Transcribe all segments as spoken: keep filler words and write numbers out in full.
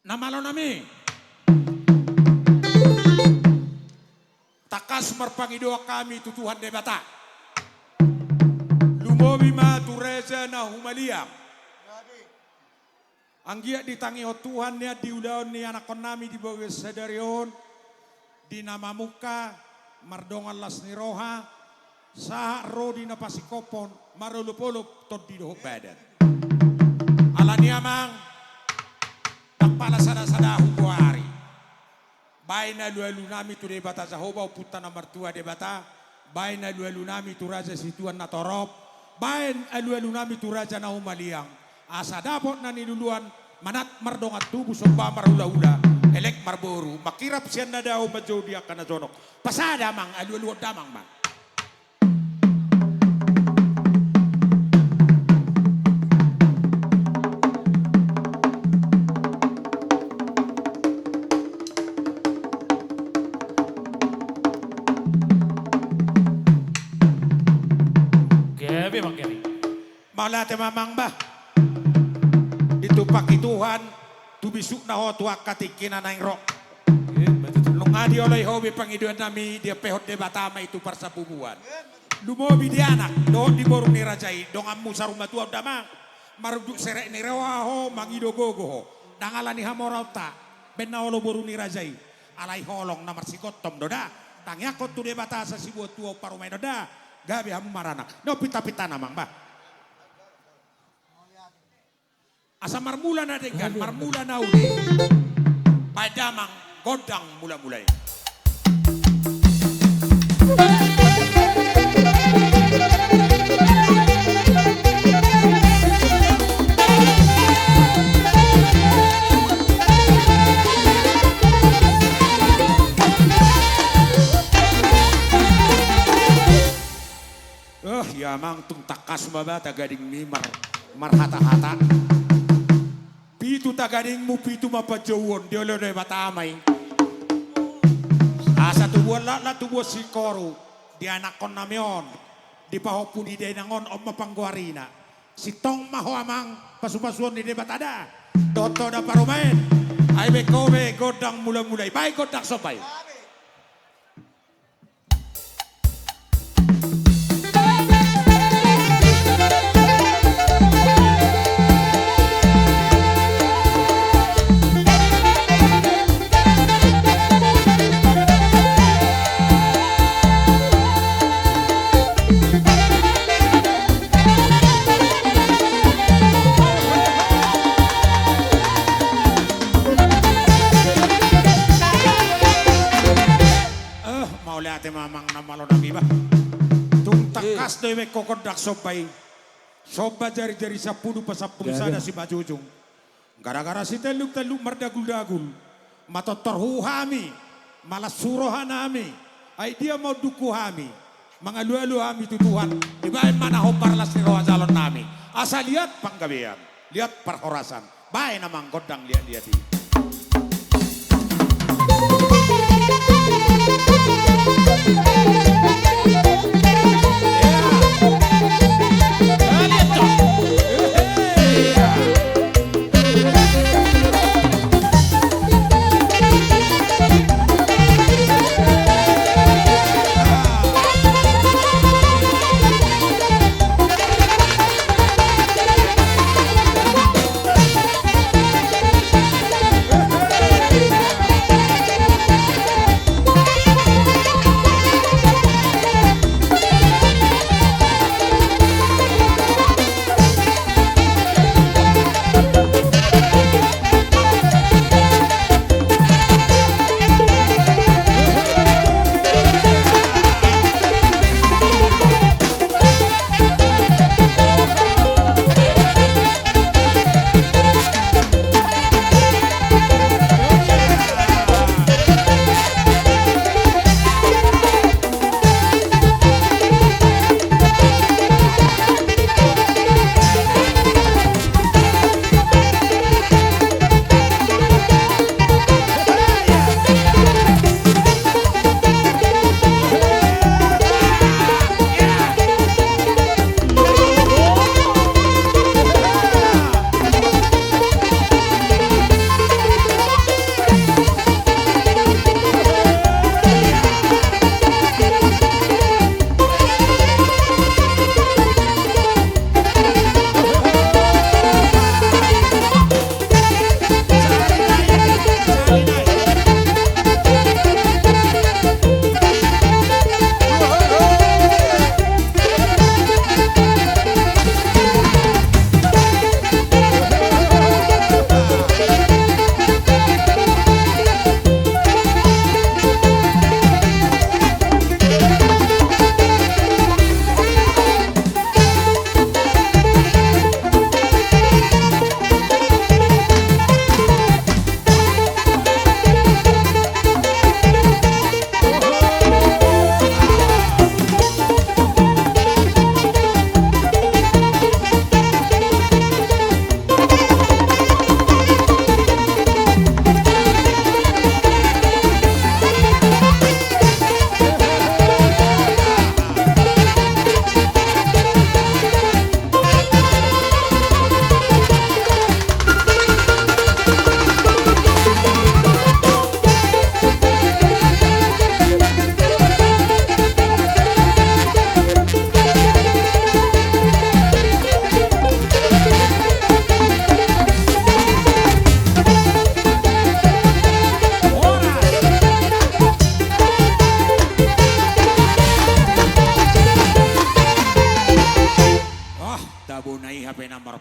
Na malo nami. Tangkas marpangidoan hami tu Tuhan Debata. Lumobi ma tu raja na humaliang. Anggiat ditangihon Tuhan nian di ulaon ni anakkon nami di bagas sadari on, di na mamungka, mardongan las ni roha, sahat ro di na pasingkophon, marolopolop tondi dohot badan. Alani amang, ndang pala sada-sada hugoari. Baen alualu nami tu Debata Jahowa, Ompunta na martua Debata, baen alualu nami tu raja situan na torop, baen alualu nami tu raja na humaliang, asa dapot na niluluan, manat mardongan tubu, somba marhulahula, elek marboru, mangkirap sian na dao, manjou di angka na jonok. Pasada amang, alualuhon damang ma. Gabe ma gabe. Mauliate ma amang bah. Ditumpahi Tuhan tu bisukna ho tu angka tingki na naeng ro. Nunga dioloi ho be pangidoan nami, diampehon Debata ma i tu parsambubuan. Lumobi di anak dohot di boru ni raja i, donganmu saur matua on damang. Marunduk serep ni roha ho, mangido gogo ho. Ndang alani hamoraonta, baen na olo boru ni raja i. Alai holong na marsigomgom do da. Tangiangkon tu Debata asa sibuat tua parumaen on da. Gabe hamu maranak. Na pinta-pinta na amang bah. Asa marmula na denggan, marmula na uli. Baen damang gondang mula-mula i. Eh, ia amang, tung tangkas ma ba tagadingmi mar-, marhata-hata. Pitu tagadingmu, pitu ma panjouon, dioloi Debata ma i. Asa tubuan laklak, tubuan singkoru, di anakkon nami on, di pahompu ni dainang on, on ma panggoarina. Sintong ma ho amang, pasu-pasuon ni Debata da. Dohot ho da parumaen. Ai baen ho be gondang mula-mula i. Baen gondang somba i. Eh, mauliate ma amang na malo nami bah. Tung tangkas do i baen ho gondang somba i. Somba jari-jari sampulu pasampulu sada simanjujung. Gara-gara sitelluk-telluk mardagul-dagul. Matortor hu hami. Malas hu roha nami. Ai dia ma unduk hu hami. Mangalualu hami tu Tuhan. Dibaen ma na hombar las ni roha jaloon nami. Asa liat panggabean. Liat parhorasan. Baen amang gondang liat-liat i.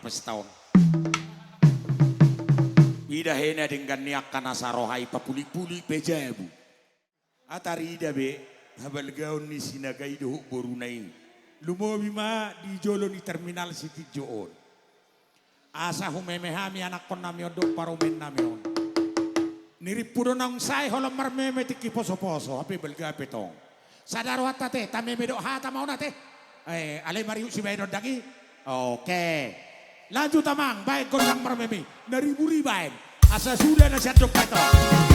pesta on. Ida hena denggan ni angka na saroha i, papulik-pulik pe jabu. Atar ida be habalgaon ni si Naga i dohot boruna i. Lumobi ma di jolo ni terminal Sitinjok on. Asa humeme hami anakkonnami on dohot parumaennami on. Nirimpu do naung sae holan marmeme tingki poso-poso, hape balga pe tong. Sada rohanta te, tameme dohot hata ma on ate. Eh, alai mariuk sibaen on dang i. Oke. Lanjut amang, baen gondang marmeme i. Na ribur i baen. Asa suda na sian domba i tong.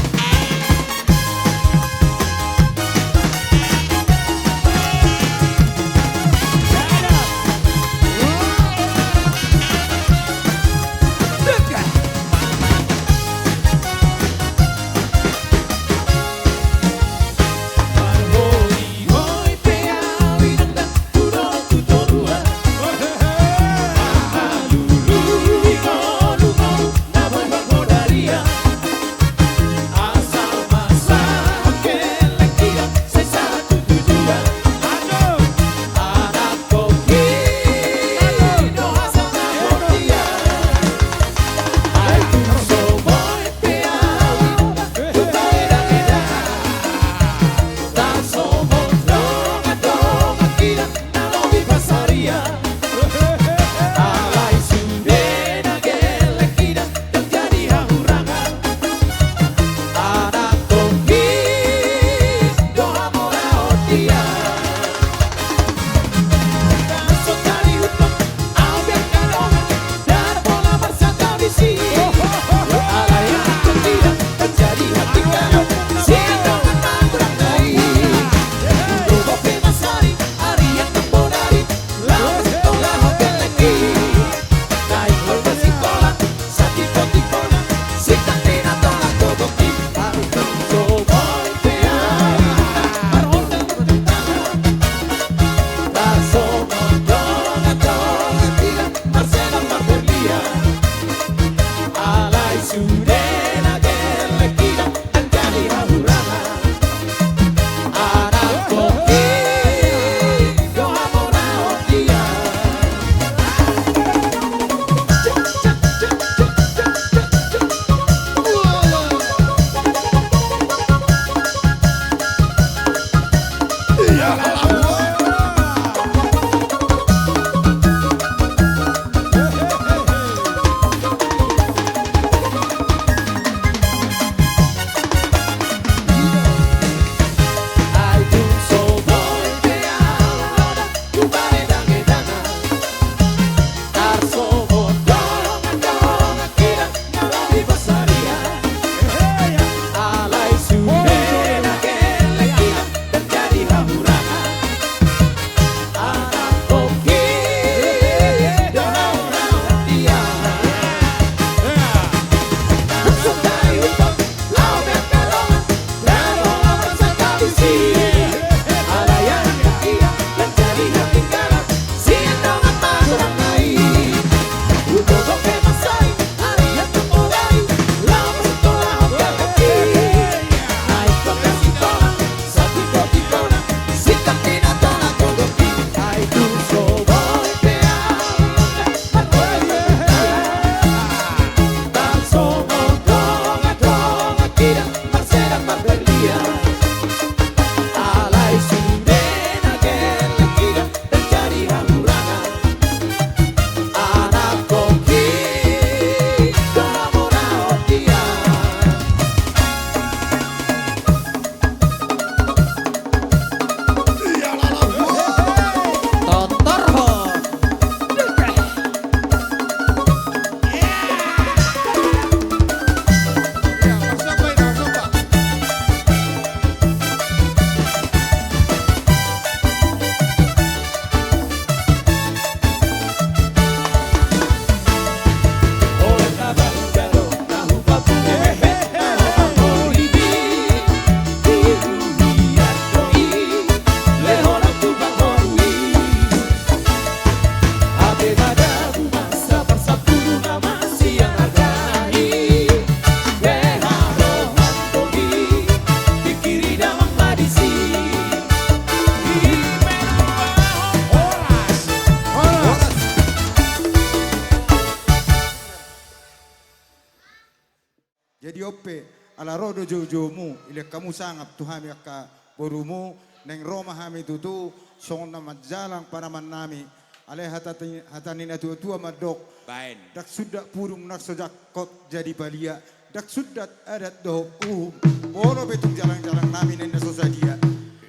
pe, ala ro do joujoumu, ilehon hamu sangap tu hami angka borumu, naeng ro ma hami tutu, songon na manjalang panaman nami. Alai hata, hata ni na tuatua mandok. Baen. Ndang sundat pudung na so jangkot jadi palia. Ndang sundat adat dohot uhum. Molo pe tung jalangjalang nami naeng na so sadia.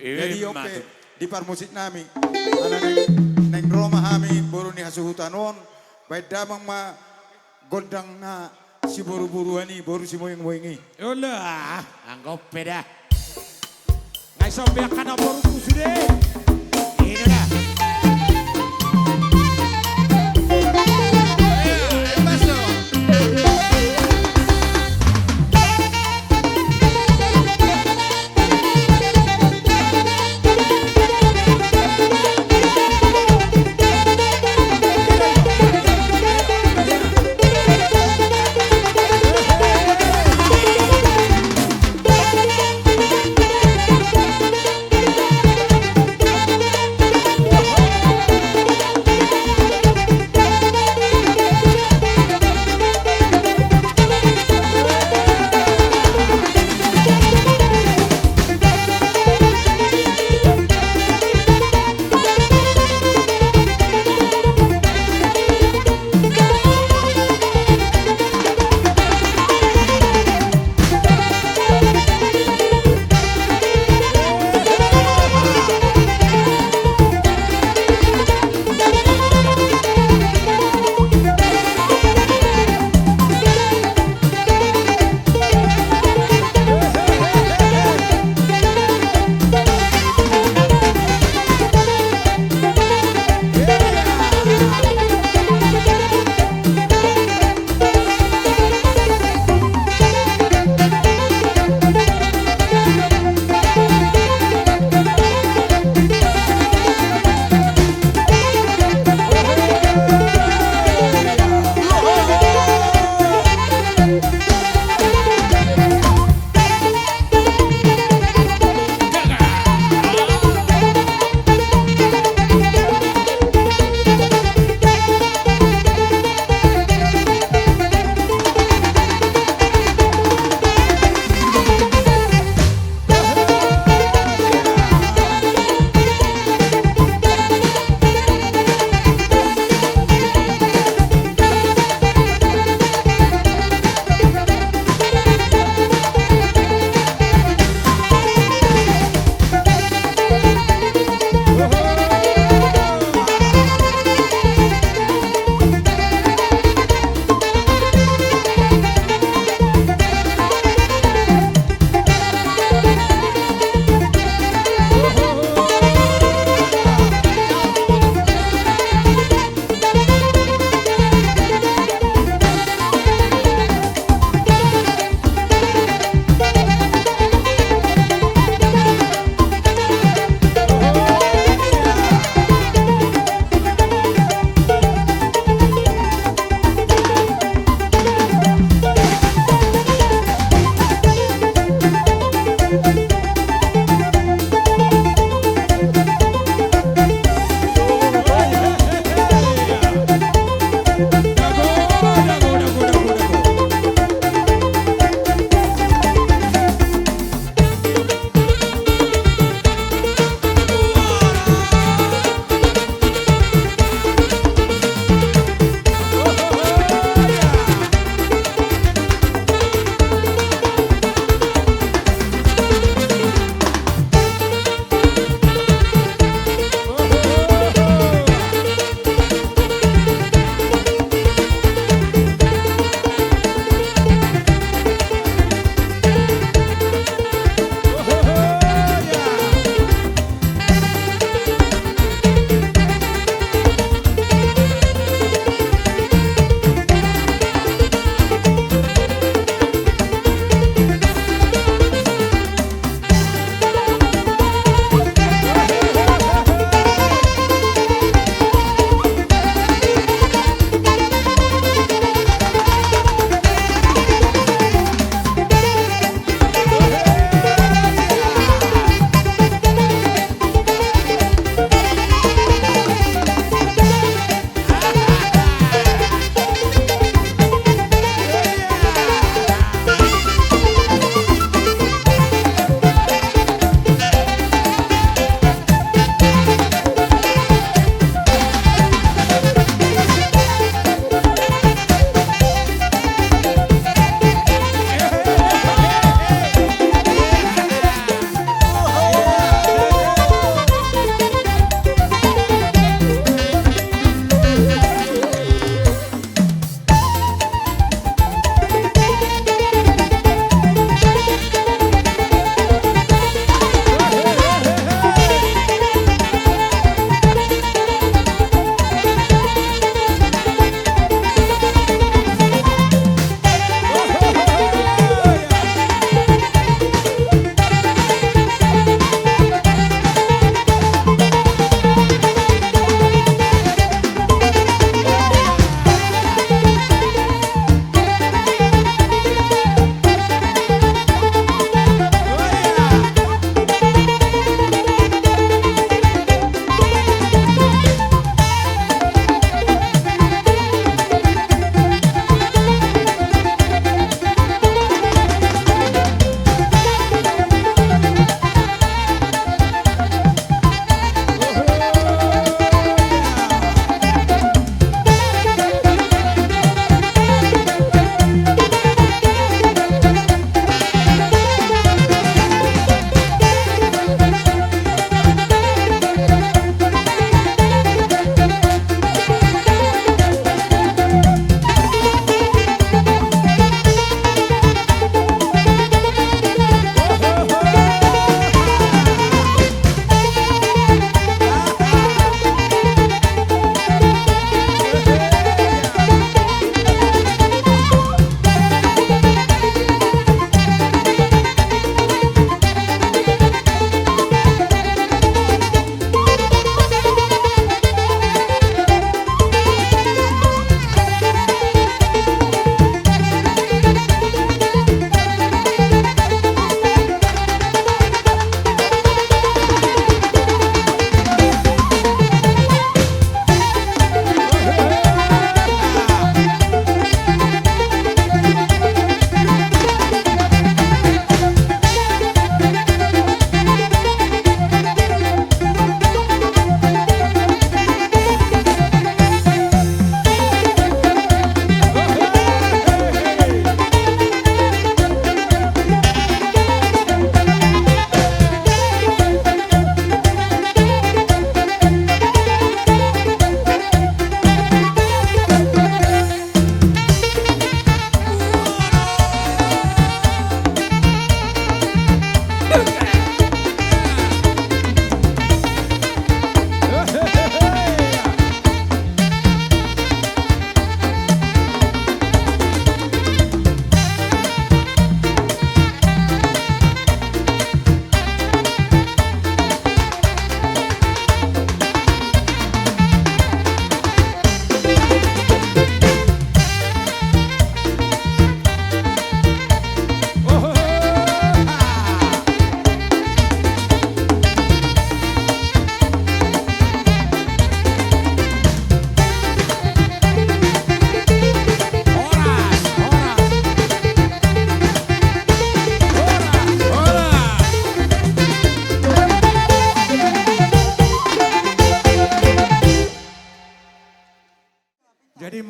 Jadi ima on pe tutu. Di parmusik nami. Ala naeng, naeng ro ma hami boru ni hasuhuton on. Baen damang ma gondang na siboruboruan i, boru Simoingmoing i. Olo, ah, anggo pe da. Ngai sombi angka na boruku sude. Ino da.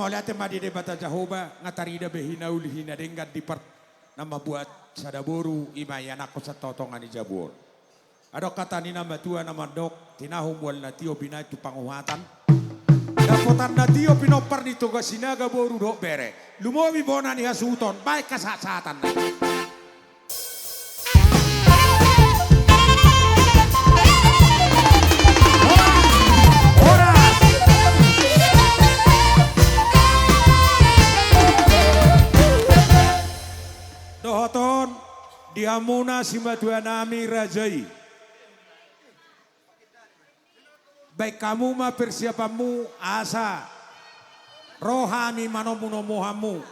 Mauliate ma di Debata Jahowa, nga tarida be hinauli hinadenggan di par-, na mambuat sada boru, i ma ianakhon sian tongatonga ni jabu on. Adong hata ni na matua na mandok, tinahu mual na tio binahen tu panguhatan. Dapotan na tio pinompar ni Toga Sinaga boru dohot bere. Lumobi bona ni hasuhuton, baen hasahatsahatan na. Horas. Dohot on, di hamuna simatuanami raja i. Baen hamu ma persiapanmu asa ro hami manomunomu hamu.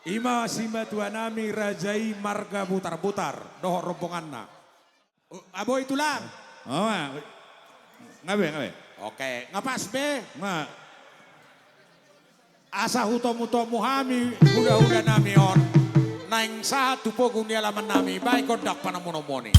I ma simatuanami raja i marga Butarbutar dohot rombonganna. O, a, boi tulang. O, nga. Nga be, nga be. Oke, nga pas be. Nga. Asa hutomutomu hami hulahulanami on, naeng sahat tu pogu ni alamannami, baen gondang panomunomuon i.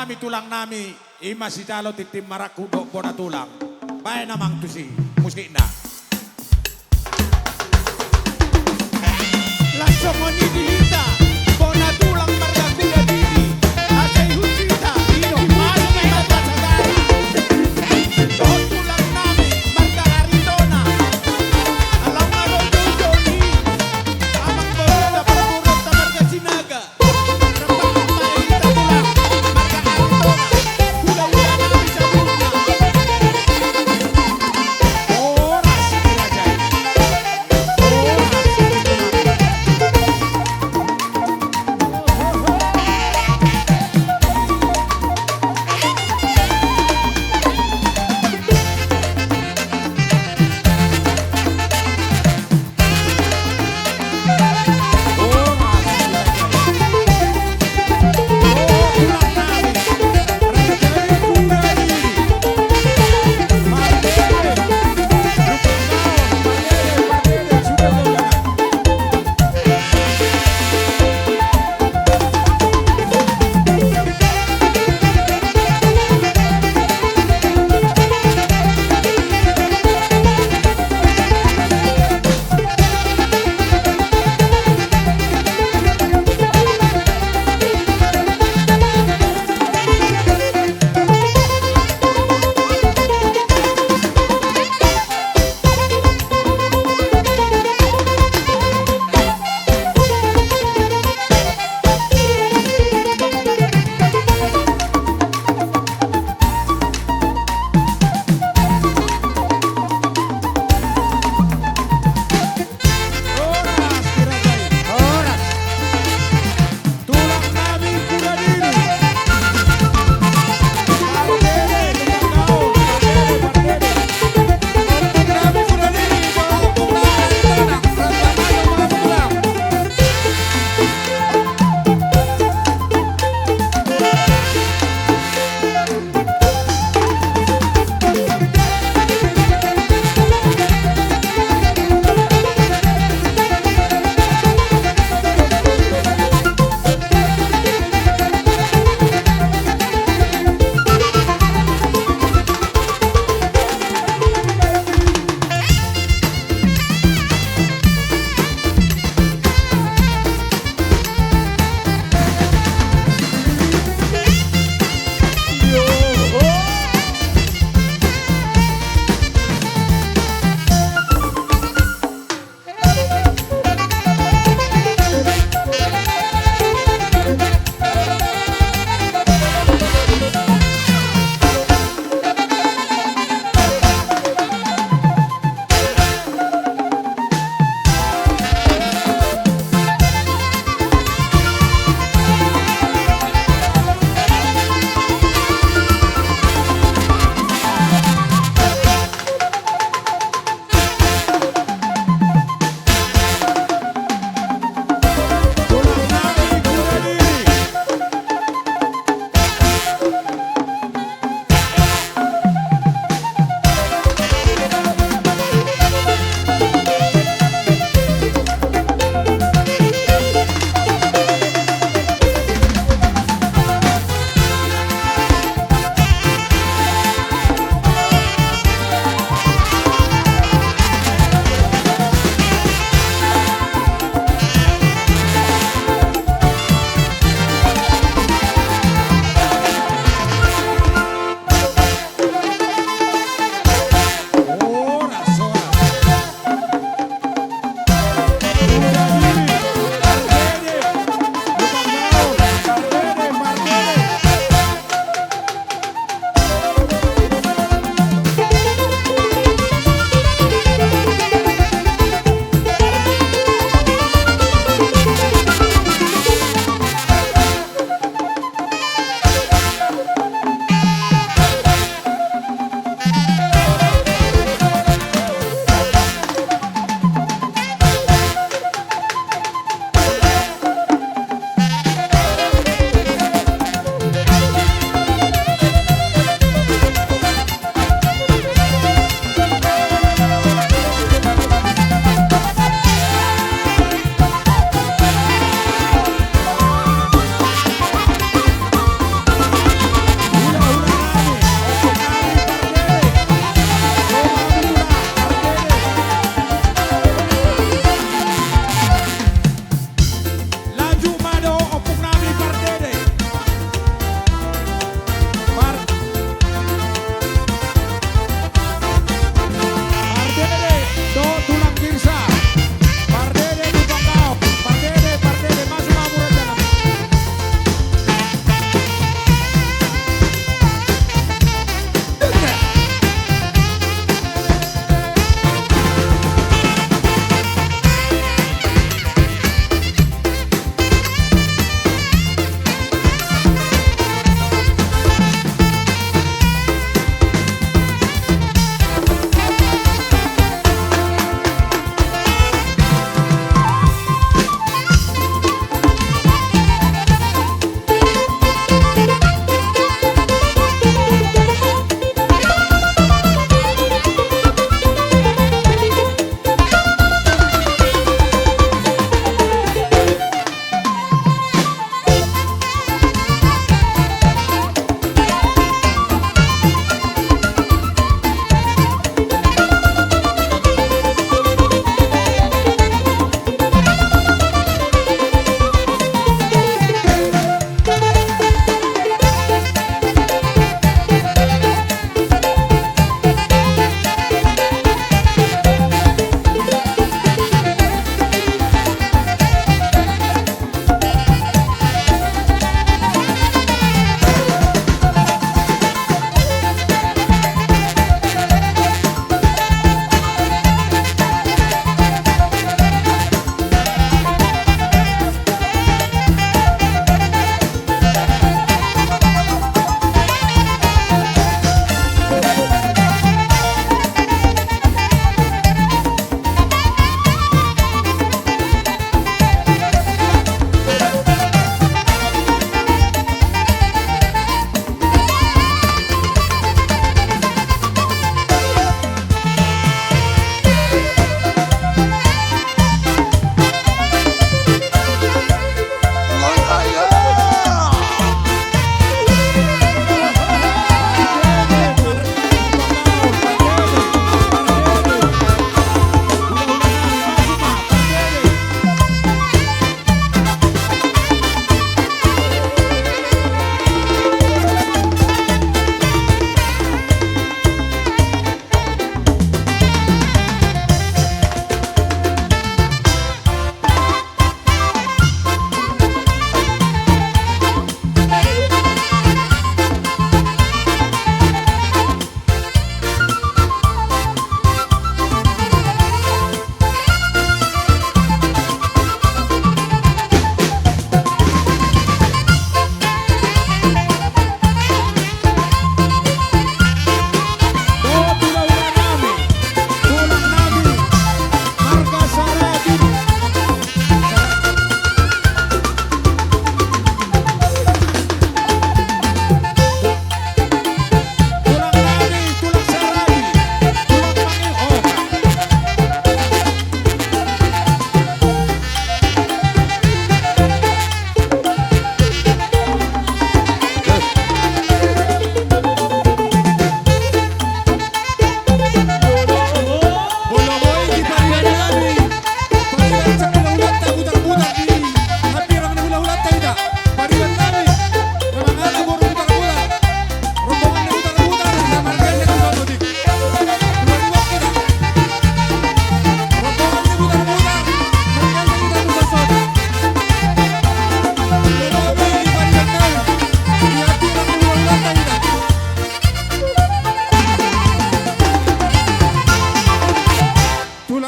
Tulang nami, ima sijalo tintin marangkup dohot bona tulang. Baen amang tusi musikna. Laos songon i di hita, bona tulang marga Kuda Didi, asa ihut hita, i do masa marga Sagara. Dohot tulang nami marga Aritonang. Alana ro jolo i, amang borunta, parborunta marga Sinaga.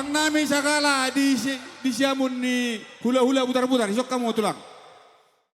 Nami sagala di si-, di siamun ni hula-hula butar-butar, isok hamu tulang.